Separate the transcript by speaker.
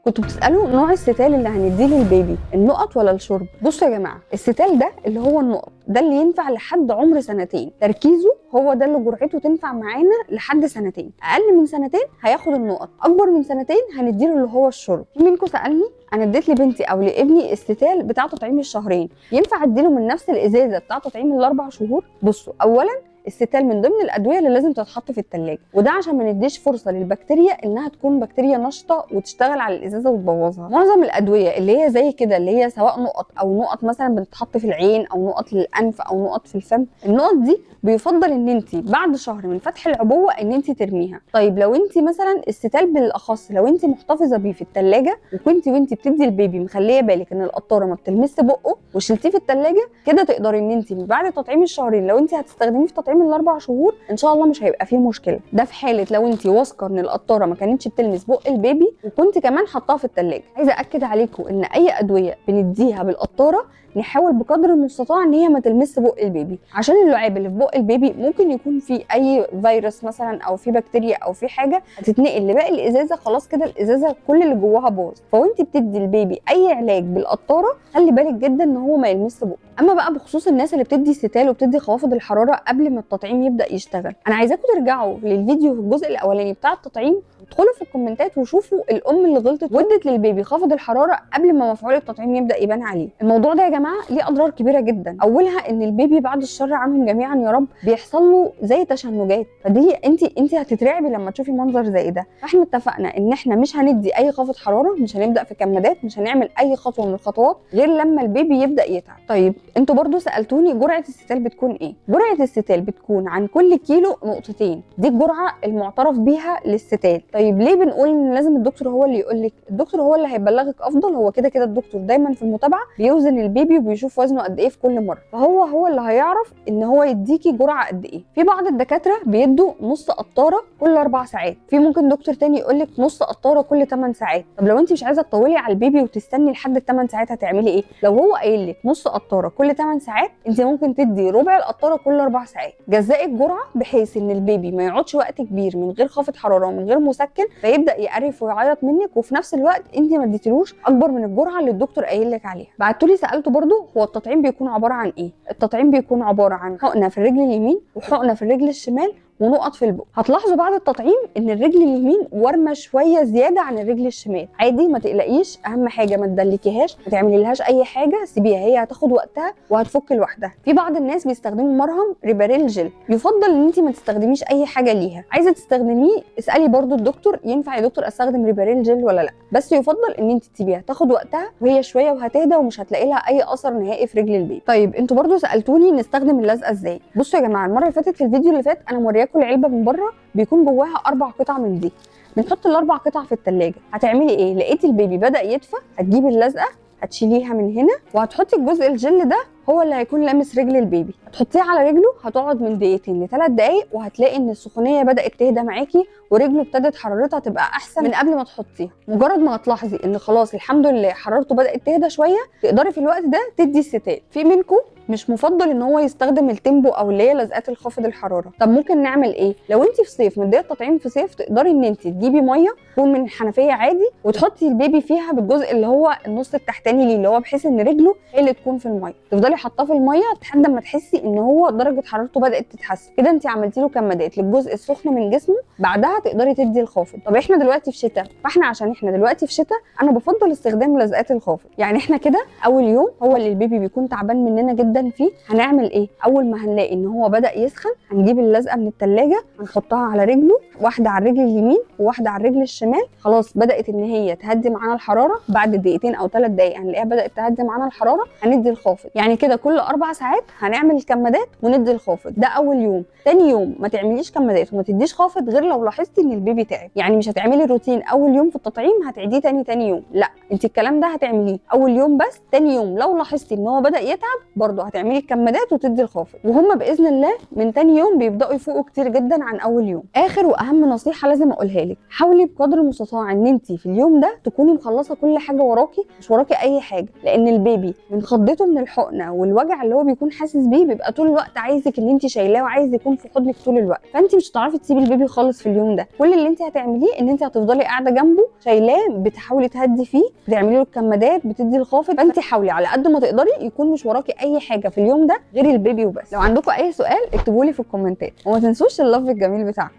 Speaker 1: كنتوا بتسالوا نوع الستال اللي هنديه لل baby، النقط ولا الشرب؟ بصوا يا جماعة، الستال ده اللي هو النقط ده اللي ينفع لحد عمر سنتين، تركيزه هو ده اللي جرعته تنفع معانا لحد سنتين، اقل من سنتين هياخد النقط، اكبر من سنتين هنديله اللي هو الشرب. في منكم سالني انا اديت لبنتي او لابني الستال بتاع تطعيم الشهرين، ينفع اديله من نفس الازازه بتاع تطعيم الاربع شهور؟ بصوا، اولا الستال من ضمن الادوية اللي لازم تتحط في الثلاجة، وده عشان ما نديش فرصة للبكتيريا انها تكون بكتيريا نشطة وتشتغل على الازازه وتبوظها. معظم الادوية اللي هي زي كده، اللي هي سواء نقط او نقط مثلا بتتحط في العين او نقط للانف او نقط في الفم، النقط دي بيفضل ان انت بعد شهر من فتح العبوه ان انت ترميها. طيب لو انت مثلا الستال بالاخص لو انت محتفظة بيه في الثلاجة، وكنت وانت بتدي ال baby مخليه بالك ان القطاره ما بتلمس بقه وشلتيه في الثلاجة كده، تقدري ان انت بعد تطعيم الشهرين لو انت هتستخدميه في تطعيم الاربع شهور ان شاء الله مش هيبقى فيه مشكلة. ده في حاله لو انت واثقة ان القطاره ما كانتش بتلمس بق ال baby وكنت كمان حطاها في الثلاجة. عايزه اكد عليكم ان اي ادوية بنديها بالقطارة نحاول بقدر المستطاع ان هي ما تلمس بق ال baby، عشان اللعاب اللي في بق ال baby ممكن يكون فيه اي فيروس مثلا او في بكتيريا او في حاجة هتتنقل لباقي الازازه، خلاص كده الازازه كل اللي جواها باظ. فوانت بتدي ال baby اي علاج بالقطارة خلي بالك جدا ان هو ما يلمس بقه. اما بقى بخصوص الناس اللي بتدي ستال وبتدي خوافض الحرارة قبل ما التطعيم يبدا يشتغل، انا عايزاكم ترجعوا للفيديو في الجزء الاولاني بتاع التطعيم، ادخلوا في الكومنتات وشوفوا الام اللي غلطت وادت لل baby خافض الحرارة قبل ما مفعول التطعيم يبدا يبان عليه. الموضوع ده يا جماعة ليه اضرار كبيرة جدا، اولها ان ال baby بعد الشر عنهم جميعا يا رب بيحصل له زي تشنجات، فدي انت هتترعبي لما تشوفي منظر زي ده. فاحنا اتفقنا ان احنا مش هندي اي خافض حرارة، مش هنبدا في كمادات، مش هنعمل اي خطوة من الخطوات غير لما ال baby يبدا يتعب. طيب انتوا برضو سالتوني جرعة الستال بتكون ايه؟ جرعة الستال بتكون عن كل كيلو نقطتين، دي الجرعة المعترف بيها للستال. طيب ليه بنقول ان لازم الدكتور هو اللي يقول لك؟ الدكتور هو اللي هيبلغك افضل، هو كده كده الدكتور دايما في المتابعة بيوزن ال baby وبيشوف وزنه قد ايه في كل مرة، فهو اللي هيعرف ان هو يديكي جرعة قد ايه. في بعض الدكاترة بيدوا نص قطاره كل 4 ساعات، في ممكن دكتور تاني يقول لك نص قطاره كل 8 ساعات. طب لو انت مش عايزه تطولي على ال baby وتستني لحد 8 ساعات هتعملي ايه؟ لو هو قايل لك نص قطاره كل 8 ساعات، انت ممكن تدي ربع القطاره كل 4 ساعات. جزائي الجرعة بحيث ان ال baby ما يقعدش وقت كبير من غير خافض حرارة ومن غير مسكن فيبدا يقرف ويعيط منك، وفي نفس الوقت انت ما اديتلوش اكبر من الجرعة اللي الدكتور قايل لك عليها. بعتولي سالته برده هو التطعيم بيكون عبارة عن ايه؟ التطعيم بيكون عبارة عن حقنه في الرجل اليمين وحقنه في الرجل الشمال ونقط في البق. هتلاحظوا بعد التطعيم ان الرجل اليمين ورمه شوية زيادة عن الرجل الشمال، عادي ما تقلقيش، اهم حاجة ما تدلكيهاش، ما تعمليلهاش اي حاجة، سيبيها هي هتاخد وقتها وهتفك لوحدها. في بعض الناس بيستخدموا مرهم ريباريل جل، يفضل ان انت ما تستخدميش اي حاجة ليها، عايزه تستخدميه اسالي برده الدكتور ينفع يا دكتور استخدم ريباريل جل ولا لا، بس يفضل ان انت تسيبيها تاخد وقتها وهي شوية وهتهدى ومش هتلاقي لها اي اثر نهائي في رجل ال baby. طيب انتوا برده سالتوني نستخدم اللزقه ازاي؟ بصوا يا جماعة، المرة اللي فاتت في الفيديو اللي فات انا مورياكم العلبة من بره بيكون جواها 4 قطع من دي، بنحط ال4 قطع في الثلاجة. هتعملي ايه؟ لقيتي ال baby بدا يدفى هتجيبي اللزقه هتشيليها من هنا وهتحطي الجزء الجل ده هو اللي هيكون لامس رجل ال baby، هتحطيه على رجله، هتقعد من دقيقتين ل3 دقايق وهتلاقي ان السخونيه بدات تهدى معاكي ورجله ابتدت حرارتها تبقى احسن من قبل ما تحطيها. مجرد ما هتلاحظي ان خلاص الحمد لله حرارته بدات تهدى شوية تقدري في الوقت ده تدي الستال. في منكم مش مفضل ان هو يستخدم التيمبو او اللي هي لزقات الخافض الحرارة، طب ممكن نعمل ايه؟ لو انت في صيف مديه التطعيم في صيف تقدري ان انت تجيبي مية تكون من الحنفية عادي وتحطي ال baby فيها بالجزء اللي هو النص التحتاني ليه، اللي هو بحيث ان رجله هي اللي تكون في المية، تفضلي حاطاه في المية لحد ما تحسي ان هو درجه حرارته بدات تتحسن كده، انت عملتي له كمادات للجزء السخن من جسمه، بعدها تقدري تدي الخافض. طب احنا دلوقتي في شتاء، فاحنا عشان احنا دلوقتي في شتاء انا بفضل استخدام لزقات الخافض. يعني احنا كده اول يوم هو اللي ال baby بيكون تعبان مننا جدا فيه، هنعمل ايه؟ اول ما هنلاقي ان هو بدا يسخن هنجيب اللزقه من الثلاجة هنحطها على رجله، واحدة على الرجل اليمين وواحدة على الرجل الشمال، خلاص بدات ان هي تهدي معانا الحرارة، بعد دقيقتين او 3 دقائق هنلاقيها بدات تهدي معانا الحرارة هندي الخافض. يعني كده كل 4 ساعات هنعمل الكمادات وندي الخافض، ده اول يوم. تاني يوم ما تعمليش كمادات وما تديش خافض غير لو لاحظتي ان ال baby تعب، يعني مش هتعملي روتين اول يوم في التطعيم هتعيديه تاني يوم، لا انت الكلام ده هتعمليه اول يوم بس، تاني يوم لو لاحظتي ان هو بدا يتعب برضه هتعملي الكمادات وتدي الخافض، وهم باذن الله من تاني يوم بيبداوا يفوقوا كتير جدا عن اول يوم. اخر واهم نصيحة لازم اقولها لك، حاولي بقدر المستطاع ان انت في اليوم ده تكوني مخلصة كل حاجة وراكي، مش وراكي اي حاجة، لان ال baby من خضته من الحقنة والوجع اللي هو بيكون حاسس بيه بيبقى طول الوقت عايزك ان انت شايلاه وعايز يكون في حضنك طول الوقت، فانت مش هتعرفي تسيبي البيبي خالص في اليوم ده. كل اللي انت هتعمليه ان انت هتفضلي قاعدة جنبه شايلاه، بتحاولي تهدي فيه، بتعملي له الكمادات، بتدي الخافض. فانت حاولي على قد ما تقدري يكون مش وراكي اي حاجة في اليوم ده غير البيبي وبس. لو عندكم اي سؤال اكتبوا لي في الكومنتات، وما تنسوش ال love الجميل بتاعكم.